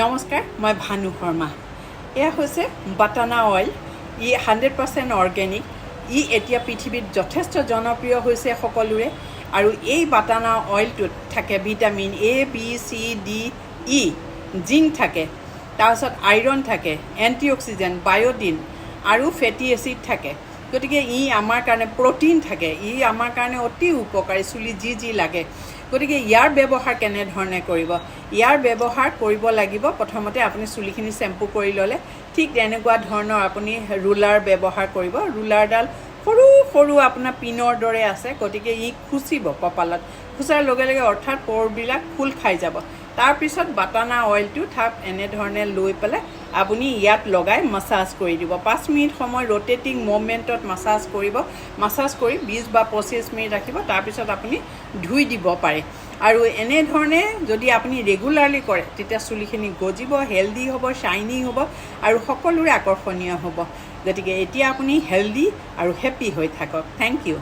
নমস্কাৰ, মই ভানু শৰ্মা। এয়া হৈছে বাটানা অইল। ই 100% অৰ্গেনিক। ই এতিয়া পৃথিৱীত যথেষ্ট জনপ্ৰিয় হৈছে সকলোৰে। আৰু এই বাটানা অইলটোত থাকে vitamin A, B, C, D, E, zinc থাকে, তাৰপিছত আইৰণ থাকে, এণ্টি অক্সিডেণ্ট, বায়'টিন আৰু ফেটি এচিড থাকে। গতিকে ই আমাৰ কাৰণে, প্ৰ'টিন থাকে, ই আমাৰ কাৰণে অতি উপকাৰী, চুলি যি যি লাগে। গতিকে ইয়াৰ ব্যৱহাৰ কেনেধৰণে কৰিব? ইয়াৰ ব্যৱহাৰ কৰিব লাগিব, প্ৰথমতে আপুনি চুলিখিনি চেম্পু কৰি ল'লে, ঠিক তেনেকুৱা ধৰণৰ আপুনি ৰুলাৰ ব্যৱহাৰ কৰিব। ৰুলাৰডাল সৰু সৰু আপোনাৰ পিনৰ দৰে আছে। গতিকে ই খুচিব কপালত, খুচাৰ লগে লগে অৰ্থাৎ পৰবিলাক খোল খাই যাব। তাৰপিছত বাটানা অইলটো থাপ এনেধৰণে লৈ পেলাই আপুনি ইয়াত লগাই মাছাজ কৰি দিব। 5 মিনিট সময় ৰ'টেটিং মুভমেণ্টত মাছাজ কৰিব। মাছাজ কৰি 20 বা 25 মিনিট ৰাখিব। তাৰপিছত আপুনি ধুই দিব পাৰে। আৰু এনেধৰণে যদি আপুনি ৰেগুলাৰলি কৰে, তেতিয়া চুলিখিনি গজিব, হেল্ডি হ'ব, শ্বাইনি হ'ব আৰু সকলোৰে আকৰ্ষণীয় হ'ব। গতিকে এতিয়া আপুনি হেল্ডি আৰু হেপ্পী হৈ থাকক। Thank you.